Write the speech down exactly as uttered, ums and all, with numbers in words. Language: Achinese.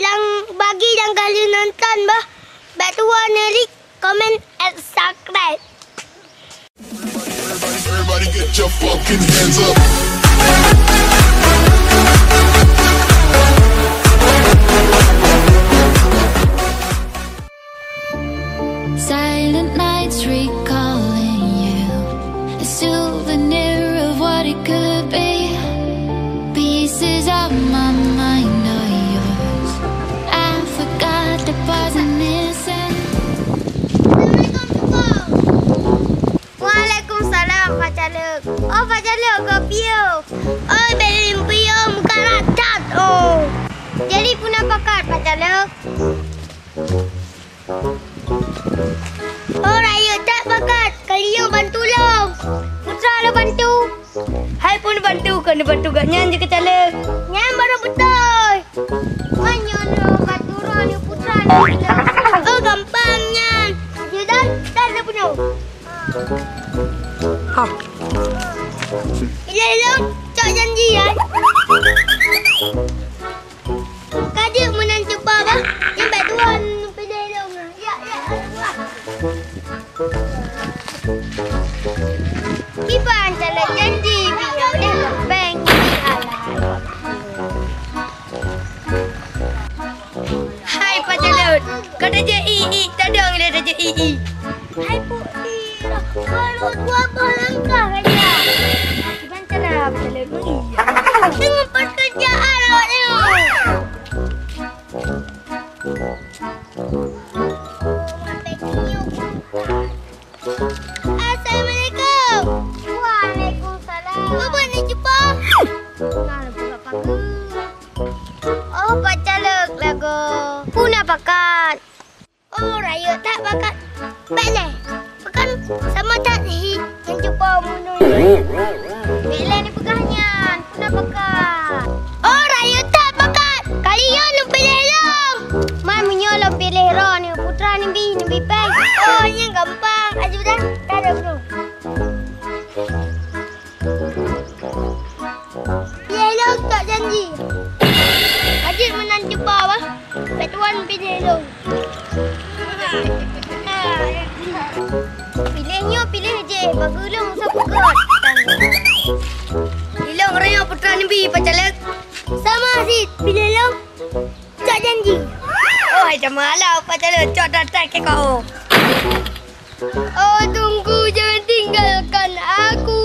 Nyang bagi nyang ka lheueh nonton bah, bèk tuwoe neulik, komen, and subscribe. Everybody get your fucking hands up. Silent nights recalling you, a souvenir of what it could be. Pieces of my mind are yours. I forgot the parts I'm missing. Assalamualaikum, Cukong. Waalaikumsalam, Pak Caleg. Oh, Pak Caleg, ka piôh. Oh, bèk lôn piôh, meukarat that, oh. Jadi, peue na pakat, Pak Caleg? Oh, rayeuk that pakat, kalian bantu lôn. Putra lôn bantu. Hai peue neubantu, kon neubantu gobnyan jeuet keu caleg. Nyan barô beutôi. Meunyoe neubantu droeneuh putra lôn. Oh, gampang nyan. Ajudan, dan neubunoe. Ha. Ilèe lôn, cok janji, ai. Ka jeuet meunan cuba bah, nyan bèk tuwoe neupiléh lôn. Ya, ya, ya. Kiban calon janji, biyeu deh beng. Hai Pak Caleg, ka tajak i-i, tadong lé tajak i-i. Hai Putih, baru dua boh langkah saja. Kiban cara Pak Caleg meuiya. Dengan pekerjaan awak tengok. Assalamualaikum. Waalaikumsalam. Peue buet neucupa? Nah, leupeue pageue. Oh, Pak Caleg lagoe. Peue na pakat? Oh, rayeuk that pakat. Bèk lé. Bukan sama that hi. Neucupa bunoe. Bèk lé neupeugah nyan. Peue na pakat? Oh, rayeuk that pakat. Kali nyoe neupiléh lôn. Man meunyoe lôn piléh droeneuh, putra neubi, neubi péng. Oh, nyan gampang. Ajudan, tarek dulu. Piléh lôn, cok janji. Ka jeuet meunan cuba bah. Bèk tuwoe piléh lôn. Piléh nyoe, piléh jéh, bageue lôn meusapeue. Ilôn rayeuk putra neubi, Pak Caleg. Sama cit, piléh lôn, cok janji. Oh, hai sama lah, Pak Caleg, cok daftar keu kau. Oh, Teungku, jangan tinggalkan aku.